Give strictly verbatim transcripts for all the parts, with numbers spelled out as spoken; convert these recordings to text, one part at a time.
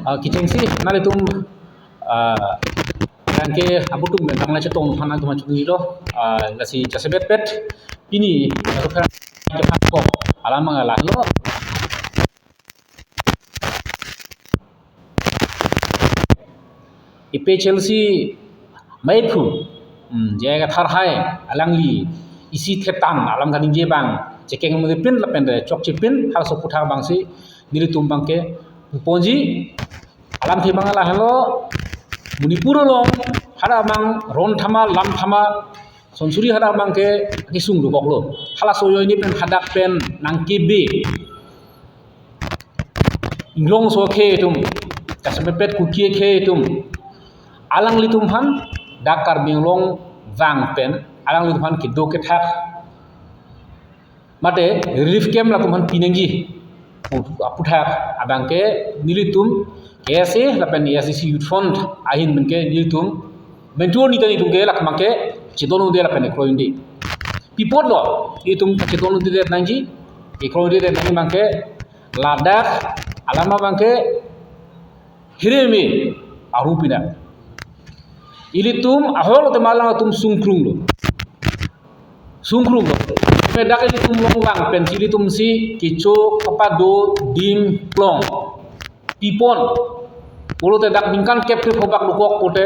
Ah, kechengsi nanglitum, ah, kan ke abutum bentang na chetong aphan nangtum chunilo, ah, lasi jasemet pet pini, ah, alam abang lahelo. A P H L C maiphu, hmm, J I Kathar hai alangli isi thetan alam kaningje abang chekeng mepin lapen chokchepin halaso aputhak abangsi nelitum abangke puponji. Alamthe abang lahelo, Manipur along hadak abang ron thama, lam thama, sonsuri hadak abangke kesung doboklo. Halaso ajoine pen hadak pen nangkebe inglongso akhei atum, jasemet pet Kuki akhei atum, alanglitum aphan dak Karbi Anglong vang pen alanglitum aphan kedo kethak mate relief camp latum aphan pinangji aputhak abangke nelitum K S A lapen A S D C Youth Front ahin pen ke nelitum mentor neta nelitum ke lak abangke chedondunde lapen kroidunde. Pi apotlo itum chedondunde nangji, kroidunde nangji abangke ladak alam abangke hirimi aru pina. Ilitum ahok lote ma alangtum sungkrunglo. Sungkrunglo. Dak ilitum along vang pensi ilitumsi kecho kapado dim plong pipon. Pulote dak ningkan kep kep hobak dokok pote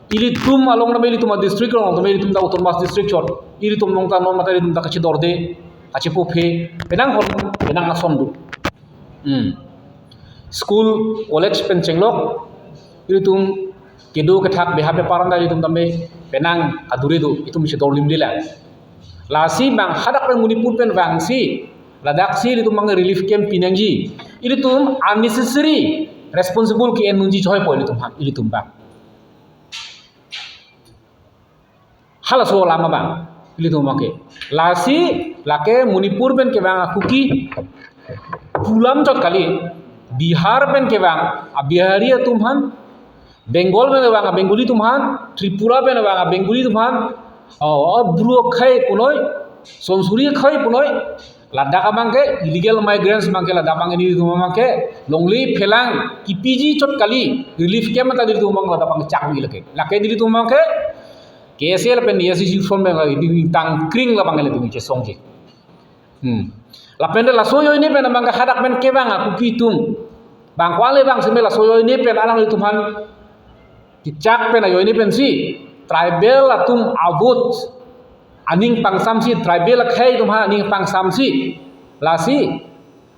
ilitum along name ilitum a-district along tame ilitum dak autonomous district chot. Ilitum along ta non mate ilitum dak kachedorde, kachepophe, penang hon, penang ason do. Hmm. School, college pen chenglok, ilitum kedo kethak beha bepar anta ilitum tame penang adure do, itum chedorlimle lang. Lasi bang hadak pen Manipur pen vangsi, ladaksi ilitum abang relief camp pinangji. Ilitum unnecessary responsible ke-en nunji choipo ilitum ha, ilitum abang. Halaso alam abang ilitum abangke. Lasi lake Manipur pen kevang a-Kuki pulam chot kali, Bihar pen kevang a-Bihari atum aphan, Bengal pen kevang a-Bengali atum aphan, Tripura pen kevang a-Bengali atum aphan, o, o, Bru akhei punoi, sonsuri akhei punoi, ladak abangke illegal migrants abangke ladak abangke nelitum abangke longle phelang kepiji chot kali, relief camp anta nelitum abang ladak abangke chakbi lake. Lake nelitum abangke K S A lapen A S D C Youth Front abang nelitum tangkring labang nelitum chesongji. Hmm. Lapen de laso ajoine pen abangke hadak pen kevang a-Kuki atum bang kwale bang seme laso ajoine pen alanglitum aphan kechak pen ajoine pensi tribal atum a-vote aning pangsamsi, tribal akhei atum aphan aning pangsamsi, lasi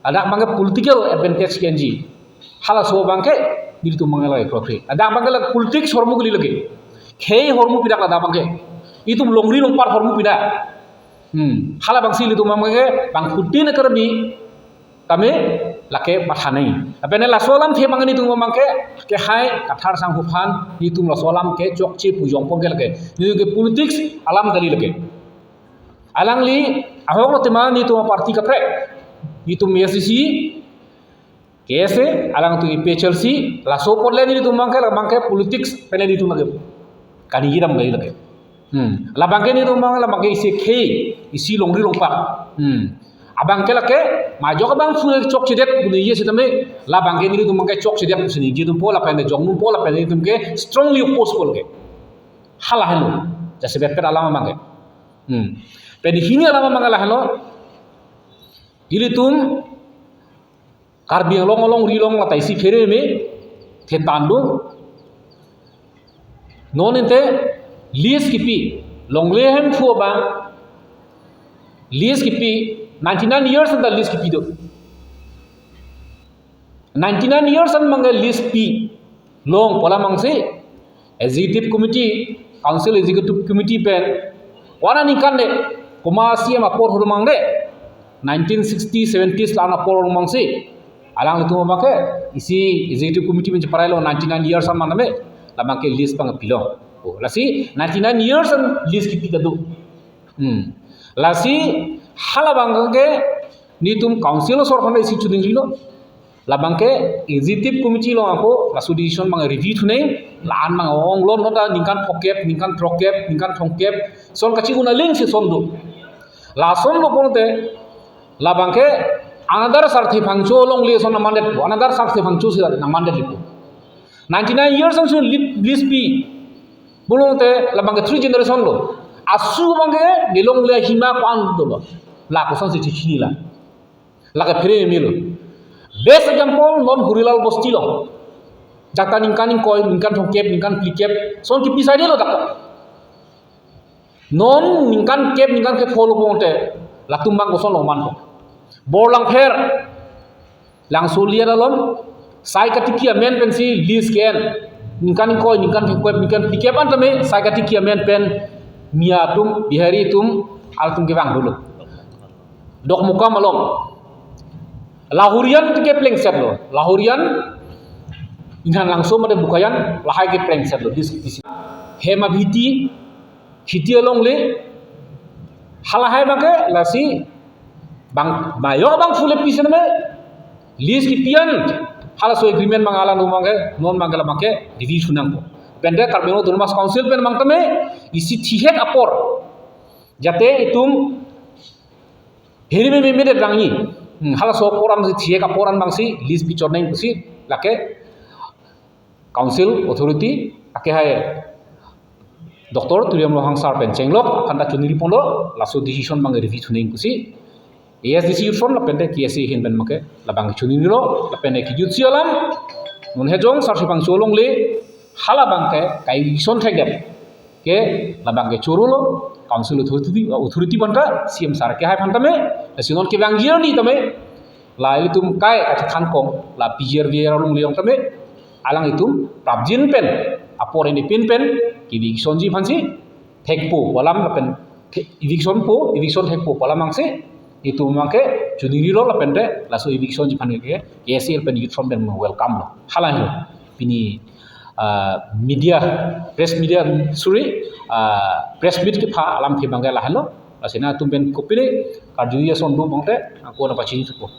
ladak abangke political advantage ke-enji. Halaso abangke nelitum abangke lake krokre. Ladak abangke lake politics ahormu kali lake. Khei ahormu pi dak ladak abangke. Itum longri longpat ahormu pi dak. Hmm. Hala abangsi ilitum abangke bangphutin a-Karbi tame lake pathanai. Lapen laso alamthe abang nelitum abangke kehai Kathar Sangho aphan nelitum laso alam ke chokche pu jongpon ke lake. Nelitum ke politics alam kali lake. Alangli ahok lote ma nelitum party kaprek. Nelitum A S D C, K S A, alangtum A P H L C, laso apot le nelitum abangke, labangke politics pen nelitum lake. Kani giram gai lake. Hmm. Labangke nelitum abang, labangke isi khei, isi longri longpat. Hmm. Abangke lake, majok abang full chokchedet, bunyi ye sitame, labangke nelitum abangke chokchedet, sini ji tumpo, lapen jongnumpo, lapen nelitum ke strongly oppose po lake. Hala helo, jasemet pet alam abangke. Hmm. Pen hini alam abangke lahelo, ilitum Karbi Anglong alongri along lata isi phere me thetan do. Non ente lease kipi, longle hemphu abang lease kipi, ninety-nine years anta lease kipi do. Ninety-nine years an abangke lease pi long pu alam abangsi Executive Committee, Council Executive Committee pen wana ningkan de, komat C M apor ahormu abang de, nineteen sixty, seventies la-an apor ahormu abangsi alanglitum abangke isi Executive Committee pen cheparai lo ninety-nine years an maname, labangke lease abang pilo. Oh, lasi ninety-nine years an lease kipi ta do. Hmm. Lasi hala abangke nelitum Council asor aphan isi chuning rilo. Labangke Executive Committee along ako laso decision abang review thunei, la-an abang ong lo, non ta ningkan phokep, ningkan throkkep, ningkan thomkep, son kachi-un aling si son do. Lason lo pulote, labangke Another Sarthe Phangcho alongle ason nangmandet po, another Sarthe Phangcho si nangmandet po. Ninety-nine years ansi li-, lease pi. Pulote labang ke three generation lo. Asu abang ke nelongle ahima ko-an dolo. La kosonsi chichinilo. Lake phere melo. Best example non Hurilal Bosti lo. Jata ningkan ingkoi, ningkan thomkep, ningkan phlikep. Ason kipi saidelo dak. Non ningkan kep, ningkan kep holo pulote latum abang koson longman ko. Borlangpher, Langso Liat along, sai katiki amen pensi lease ke-en. Ningkan ingkoi, ningkan thomkep, ningkan phlikep an tame sai katiki amen pen Miya atum, Bihari atum, alangtum kevang dolo. Dokmoka along. Lahorian tike plengset lo. Lahorian, Inghan Langso mate Bokajan, lahai ke plengset lo. Dis, dis. Hem abhiti, khiti alongle, halahai abang ke lasi bang, mayo abang phule pisen me lease kipi an, halaso agreement abang alang abang ke, non abang ke labang ke review thu nangpo. Pente Karbi Anglong Autonomous Council pen abang tame isi thihek apor. Jate itum phere meme det rangni. Hmm, halaso apor an si thihek apor an abang si lease pichot nangji pusi lake council authority, lake hai Doctor Tuliram Ronghang sir pen chenglok aphanta choningri ponlo, laso decision abang review thu nangji pusi A S D C Youth Front lapen te K S A ahin pen abang ke labang choningrilo, lapen te kejutsi alam, non hejong Sarthe Phangcho alongle, hala abang ke kai eviction thekdet ke labang ke chorolo, council authority, authority aphanta, C M sir ke hai aphanta me, lasi non kevangji arni tame, la ilitum kai kachethan kong, la P G R V R alongle along tame, alanglitum prapjin pen, apor ene pin pen, ke eviction ji aphansi, thekpo pu alam lapen the-, eviction po, eviction thekpo pu alam abang si, itum abang ke choningrilo lapen te, laso eviction ji aphan ke, K S A pen Youth Front pen welcome lo. Halahai lo. Pini, ah, media, press media, sorry, ah, press meet kepha alamthe abang ke lahelo. Lasi nangtum pen kopine karju ason do pulote, ako nangpachini thupo.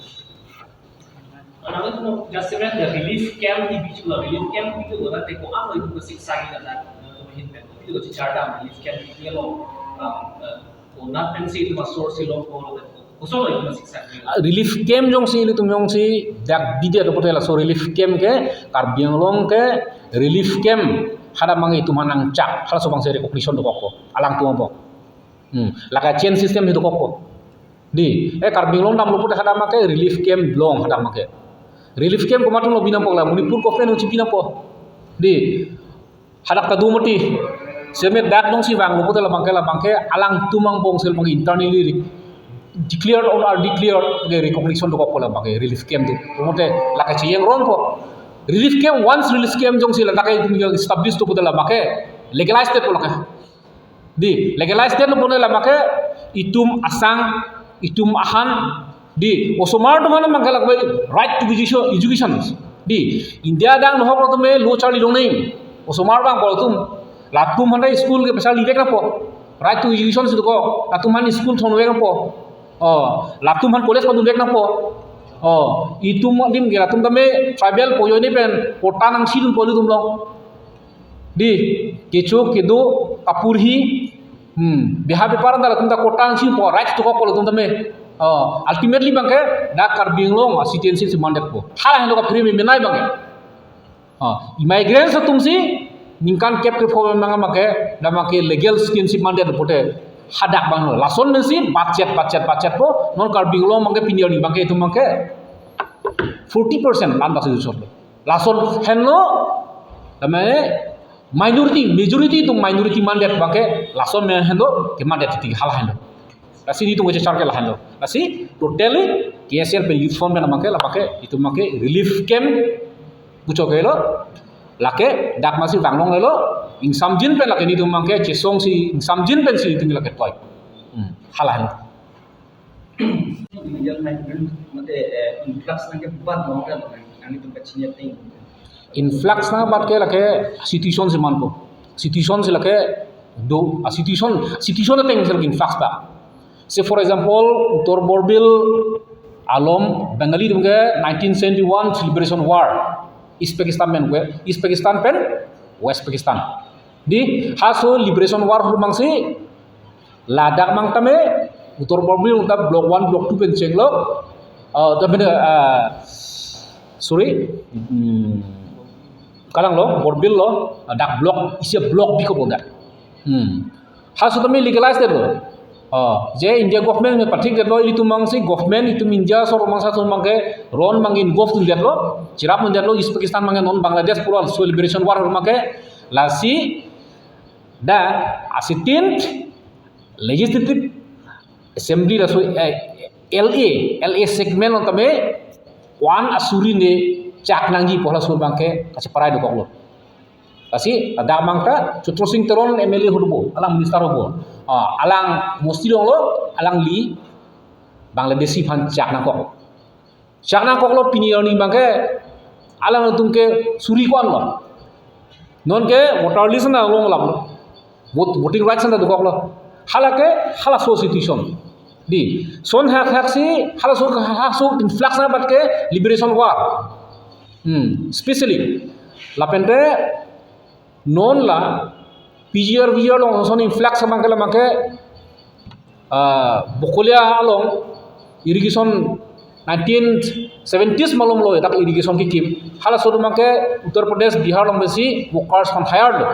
Another thing, just around the relief camp, the beach, the relief camp, itu orang teko apa itu masih sakit kan? Itu hin pen, itu si charda relief camp itu lo, um, uh, ko nat pen si itu masuk si lo ko, ko solo itu masih sakit. Relief camp jongsi ilitum jongsi dak bidi atum hotel, laso relief camp ke Karbi Anglong ke relief camp hadak abang itum aphan nangchak, halaso abang si recognition dokokpo, alangtum abang. Hmm, lake chain system si dokokpo. Di, eh, Karbi Anglong damlo pulote hadak abang ke relief camp long hadak abang ke. Relief camp komat atum lo binangpo, la Manipur government atum si binangpo. Di, hadak ta do mati. Seme dak jongsi vanglo pulote labang ke, labang ke alangtum angbong sel abang internally re-, declared or undeclared ke recognition dokokpo labang ke relief camp do. Pulote lake chiyeng ronpo. Relief camp, once relief camp jongsi ladak ke itum establish do pulote labang ke legalized detpo lake. Di, legalized detlo pulote labang ke itum asang, itum ahan, di, osomar atum aphan abang ke lake right to education, education. Di, India adang nohok lo tame lo charli dong nangji. Osomar abang bol atum. Latum aphan school ke pesa livek nangpo. Right to education si dokok. Latum aphan school thonvek nangpo. Oh, latum aphan college padunvek nangpo. Oh, itum adim ke latum tame tribal po ajoine pen quota nangsidunpo ilitum along. Di, kecho kedo, kapurhi, hmm, beha bepar anta latum ta quota nangsipo, rights dokokpo latum tame. Oh, ultimately abang ke dak Karbi Anglong a citizenship si mandetpo. Hala henlo kaphere meme nai abang ke. Oh, immigrants atum si ningkan kep kepho abang abang ke, dak abang ke legal citizenship mandet pulote hadak abang lo. Lason pensi budget, budget, budget po, non Karbi Anglong abang ke pini arni abang ke itum abang ke forty percent lan basi dusor lo. Lason henlo, tame minority, majority atum minority mandet abang ke, lason me henlo, kemandet titi hala henlo. Lasi nelitum kechechar ke la henlo. Lasi totally K S A pen Youth Front pen abang ke, labang ke, itum abang ke relief camp puchot ke lo, lake dak masi vanglonglelo, ingsamjin pen lake nelitum abang ke, chesongsi ingsamjin pensi nelitum lake toi. Hmm, hala henlo. Illegal migrant, mate, eh, influx nangkebat long kan, nangtum kachini ateng. Influx nangbat ke lake situation si manpo. Situation si lake do, a situation, situation ateng si lake influx ta. Say for example, Uttar Borbil along Bengali atum ke nineteen seventy-one Liberation War, East Pakistan pen ke, East Pakistan pen West Pakistan. Di, halaso Liberation War hulu abang si, ladak abang tame, Uttar Borbil ta block one, block two pen chenglok, Oh, tapi, ah, sorry. Hmm. Kalang lo, Borbil lo, ah, dak block, isi block biko bonda. Hmm. Halaso tame legalize detlo. Oh, je India government me pathik detlo, ilitum mangsi government, itum India sor mangsa atum abangke ron mang involve dun detlo, chirap dun detlo, East Pakistan abangke non Bangladesh pura so liberation war abangke, lasi dak a sixteenth Legislative Assembly laso, eh, L A, L A segment along tame one asuri ne chak nangji pu halaso abangke kacheparai dokoklo. Lasi dak abangke Chatra Sing Teron M L A ahut do, alang minister ahut do. Ah, alang mosti along lo, alangli Bangladeshi aphan chak nangkok. Chak nangkoklo, pini arni abangke alanglitum ke suri ko-an lo. Non ke voter list na long lap lo. Vote, voting rights na dokoklo. Hala ke, halaso situation. Dei. Lason hadak si, halaso, halaso influx na bat ke liberation war. Hmm, especially. Lapen te, non la, P G R V G R along lason influx abangke la abangke, ah, Bokolia along irrigation nineteen seventies malom lo dak irrigation kekim. Halaso abangke Uttar Pradesh, Bihar along pensi workers aphan hire lo.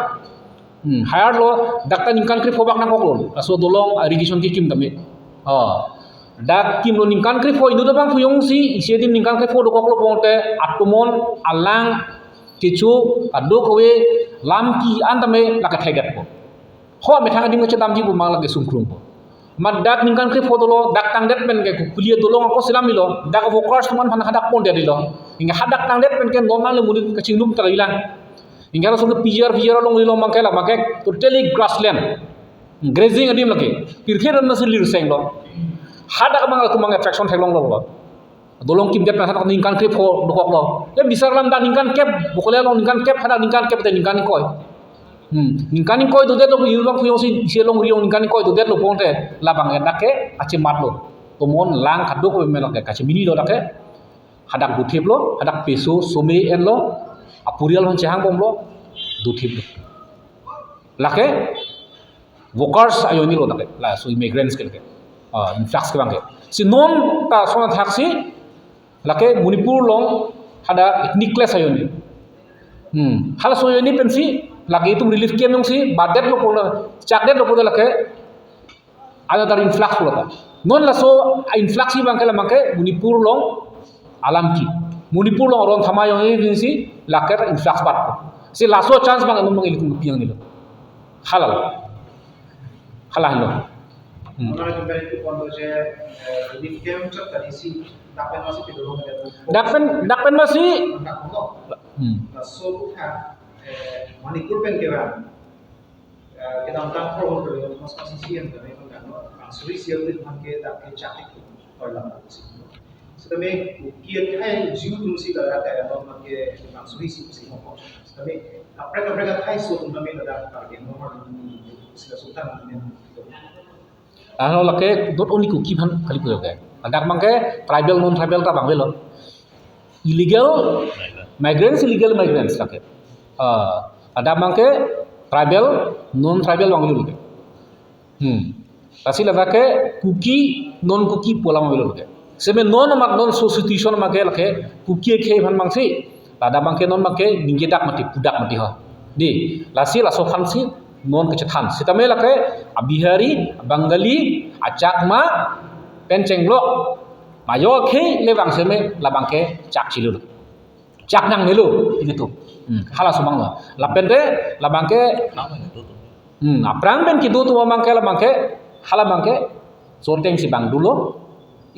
Hmm, hire lo, dak ta ningkan krepho bak nangkoklo. Laso dolong irrigation kekim tame. Ah. Dak kimlo ningkan krepho, inut abang phuyong si, isi adim ningkan krepho dokoklo pulote, atomon, alang, kecho, kadokave, lam ki-an tame lake thaigatpo. Ho methang adim kachedamji pu mang lake sungkrungpo. Amat dak ningkan krepho dolo, dak tangdet pen ke kukuli dolong ako selam ilo, dak workers atum aphan hadak pondetlo. Hingke hadak tangdet pen ke non nangle monit kachinglum ta ilang. Hingke laso ke P G R V G R along ilo abangke la abangke totally grassland. Grazing adim lake. Pirthe ran nasi lirseng lo. Hadak abang latum abang attraction theklonglo. Dolong kimdet pen hadak ningkan krepho dokoklo. Ya bisar lam dak ningkan kep, Bokolia along ningkan kep, hadak ningkan kep te ningkan ingkoi. Hmm, ningkan ingkoi dodetlo, inut abang phuyong si, isi alongri along ningkan ingkoi dodetlo pulote, labang dak ke kachematlo. Tomon lang kadokave me lake kacheminilo dak ke. Hadak dothiplo, hadak peso, some enlo, aporial aphan chehang bomlo, dothiplo. Lake, workers ajoine lo lake, laso immigrants ke lake. Ah, influx ke abangke. Si non ta lason athak si, lake Manipur along hadak ethnic clash ajoine. Hmm. Halaso ajoine pensi, lake itum relief camp along si, batdetlo pulo, chakdetlo pulo lake, another influx pulo ta. Non laso a-influx si abangke la abangke Manipur along alam ki. Manipur along ron thama ajoine pensi, lake ta influx bat. Si laso chance abang non abang ilitum pi-ang nilo. Halalo. Halahelo. Hmm. Mona kembali ke pondo je, eh, relief camp chot tadi si dak pen masih pidorong ada. Dak pen, dak pen masih. Dak pen. Hmm. Laso bukan, eh, Manipur pen kira. Eh, kedamtang pro ke mas masih siang kami mengganggu. Bang suri siang itu makan ke dak ke cantik tu. Kalau lam sih. Setame kiat hai jiu tum si dak dak kayak lo makan ke bang suri si si mau. Setame kaprek kaprek hai so tum kami dak target nomor ini sila sultan ini. Ano lake not only Kuki aphan kali pulo ke. Ladak abangke tribal non tribal ta abang avelo. Illegal migrants, illegal migrants lake. Ah, ladak abangke tribal non tribal abang avelo lake. Hmm. Lasi ladak ke Kuki non Kuki pu alam avelo lake. Seme non amat non so situation abangke lake Kuki akhei aphan abangsi. Ladak abangke non abangke ningjedak mati, pudak mati ho. Dei, lasi laso aphansi non kachethan. Sitame lake a-Bihari, a-Bengali, a-Chakma, pen chenglok, majok akhei le abang seme labangke chak chilo. Chak nangnelo, ilitum. Hmm, halaso abang lo. Lapen te, labangke, hmm, aphrang pen kedo atum abangke, labangke, hala abangke, sorteng si abang dolo.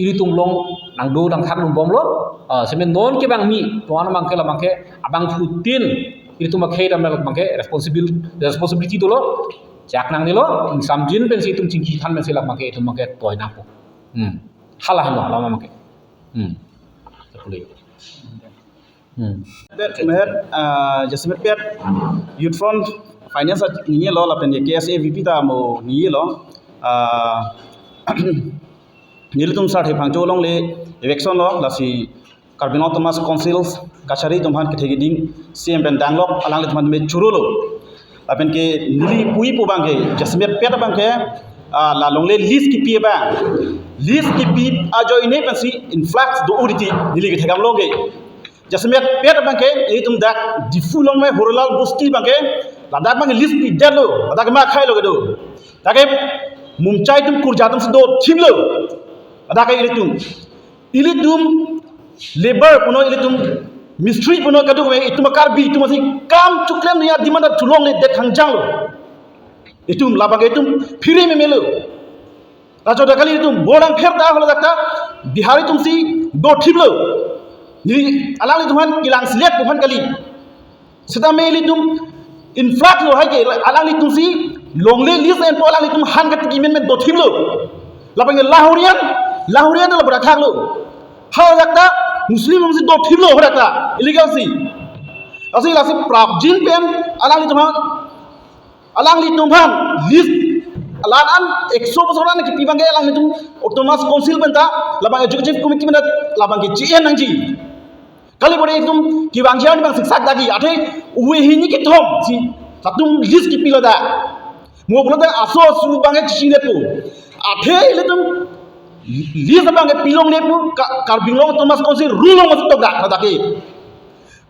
Ilitum along nangdo nangthak dun bomlo, ah, seme non ke abang mi, tuan abangke labangke, abangphutin, ilitum akhei dam labangke, responsible, responsibility dolo, chak nangnelo, ingsamjin pensi itum chingki than pensi labangke, itum abangke, toi nangpo. Hmm. Halahelo, hala abangke. Hmm. Terpulih. Hmm. Pet mehet, ah, jasemet pet Youth Front Finance a-, ningjelo lapen ke K S A V P ta mo ningjelo, ah, nelitum sarthe phangcho longle eviction lo, lasi Karbi Anglong Autonomous Council kachari atum aphan kethe keding C M pen danglok alanglitum aphan me churolo. Lapen ke neli puji pu abangke jasemet pet abangke Ah, la longle lease kipi abang. Lease kipi ajoine pensi influx do-o titi neli kethekdam longke. Jasemet pet abangke itum dak Diphu along me Horlal Bosti abangke, ladak abangke lease pidetlo, ladak ma khailo kedo. Dak ke Mumchai atum Kurja atum si dothiplo. Ladak ke ilitum. Ilitum labour punon, ilitum mistri punon, kadokave itum Karbi atum si kam cheklemji a-demand ta chelongledet hangjanglo. Itum labang itum phiri memelo. Laso ta kali itum bolang pher ta holo dak ta Bihari atum si dothiplo. Ni alanglitum aphan kelang selet pu aphan kali. Setame ilitum influx lo hai ke, alanglitum si longle lease enpo alanglitum aphan katiki menmen dothiplo. Labang ke Lahorian, Lahorian lo berakhaklo. Haladak ta Muslim atum si dothiplo haladak ta. Illegal si. Lasi lasi prapjin pen alanglitum aphan, alanglitum aphan lease alan an ekso bosor an kipi abangke alanglitum Autonomous Council pen ta, labang Executive Committee pen ta, labang ke G N nangji. Kali bore itum kevangji arni abang siksak dagi, athe ove hini kethom si latum lease kipilo dak. Mo pulo dak aso asu abangke chesingdetpo. Athe ilitum lease abangke pilongle pu Ka-, Karbi Anglong Autonomous Council rule along masi tokdak ladak ke.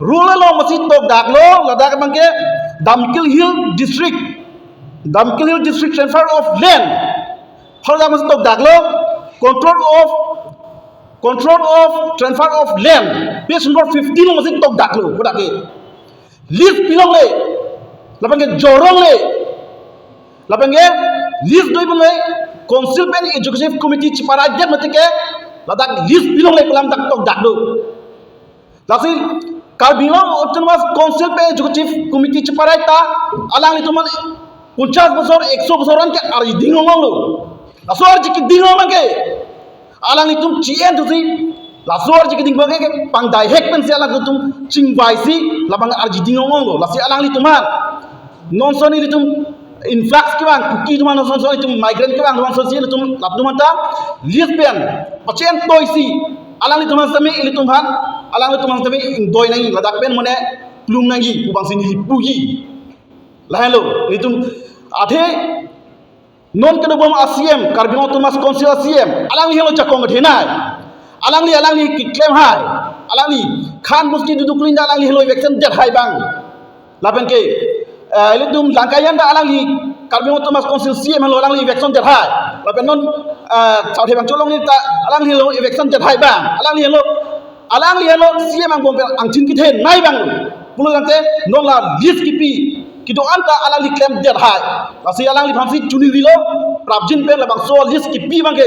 Rule along masi tokdaklo, ladak abangke Damkil Hill District. Damkil Hill District Transfer of Land. Haladak masi tokdaklo, Control of Control of Transfer of Land, page number fifteen along masi tokdaklo, kodak ke. Lease pilongle, labang ke jorong le, labang ke lease doi bongle, Council pen Executive Committee cheparaidet mati ke, ladak lease pilongle pu alam dak tokdaklo. Lasi Karbi Anglong Autonomous Council pen Executive Committee cheparai ta, alanglitum aphan ponchas bosor, ekso bosor an ke arji ding ong-onglo. Laso arji keding ong abangke alanglitum G N atum si, laso arji keding abangke pangdai hek pensi alanglitum chingvaisi labang arji ding ong-onglo. Lasi alanglitum aphan non son ilitum influx kevang, Kuki atum aphan non son, son ilitum migrant kevang non son si ilitum latum aphan ta lease pen pachen toisi alanglitum aphan setame ilitum aphan, alanglitum aphan setame ingdoi nangji, ladak pen mane plung nangji pu abangsi neli puji. Lahenlo ilitum athe non kedobom a-C M, Karbi Anglong Autonomous Council a-C M, alangli helo jakong kethenei. Alangli, alangli keklem hai. Alangli khan bosti duduk linda alangli helo eviction det hai abang. Lapen ke, eh, ilitum Langkaijan ta alangli Karbi Anglong Autonomous Council C M helo alangli eviction det hai. Lapen non, eh, Chauthebang Cholong ta alangli helo eviction det hai abang. Alangli helo, alangli helo C M angbong pen angthin kethenei abang. Pulo tangte non la lease kipi kedo-an ta alangli klemdet hai. Lasi alangliphan si choningrilo, prapjin pen labangso lease kipi abangke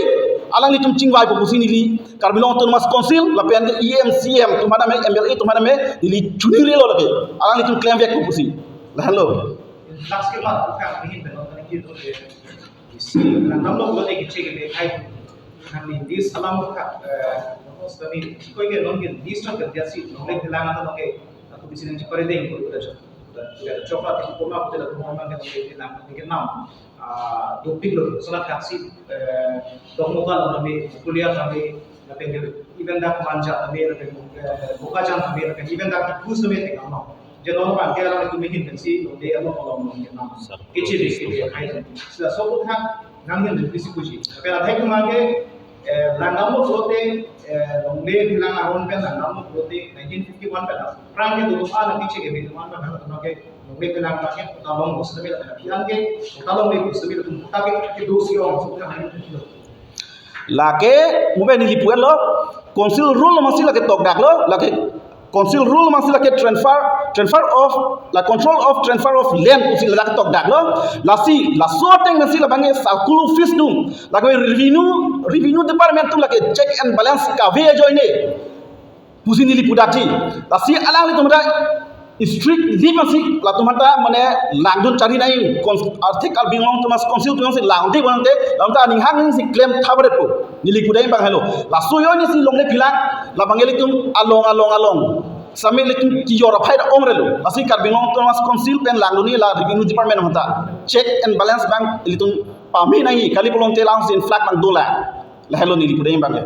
alanglitum chingvaipo pusi neli Karbi Anglong Autonomous Council lapen ke E M, C M atum aphan tame, M L A atum aphan tame neli choningrilo lake. Alanglitum klemvekpo pusi. Lahenlo. Last ke mat ka nihin pen non tadi ke isi langdamlo pulote kiche ke hai. Kami di salam ka, eh, kami koi ke non ke di sa ke dia si non ke lang ta non ke aku bisi nang chepare deng ko ta chok. Ta chok la ko ma ko ta ko ma ke non ke lang ke nam. Ah, dopiklo, sonat kaksi, eh, Dokmoka along tame, Kulia tame, lapen even dak Manja tame, lapen, eh, Bokajan tame, lapen even dak Diphu tame, tengam no. Jeno no bang, kaya lang itu mihin pensi, longle along along along tengam. Kecil di sini, hai. Sila sopo thang, nangin di sini puji. Lapen adhai kumangke, eh, langdamlo pulote, eh, longle pilang aron pen langdamlo pulote, nineteen fifty-one pen, prang ke dulu ana kiche ke, dulu ana, nang ke, Nongle penang paket kota long bos tebel tebel yang ke kota long ni bos tebel tum kota ke ke do si ong so ka hai. Lake mo pen neli pulo, Council rule masih lake tokdaklo, lake Council rule masih lake transfer, transfer of, la control of transfer of land pusi lake tokdaklo. Lasi laso ateng masih labang ke circle office atum, lake revenue, revenue department atum lake check and balance kave ajoine pusi neli pudakji. Lasi alanglitum ta strict di masih latum ta mane langdun chari nai, cons-, article Karbi Anglong Autonomous Council atum si langdi bonte, latum ta aning hang si klem thabaret po. Neli kudai bang helo. Laso ajoine si longle pilang, labang ilitum along, along, along. Sami ilitum kijor aphai ra ong relo. Lasi Karbi Anglong Autonomous Council pen langdun ni la revenue department ta check and balance bang ilitum pame nai, kali pulote lang si influx bang dola. Lahelo neli kudai bang ke.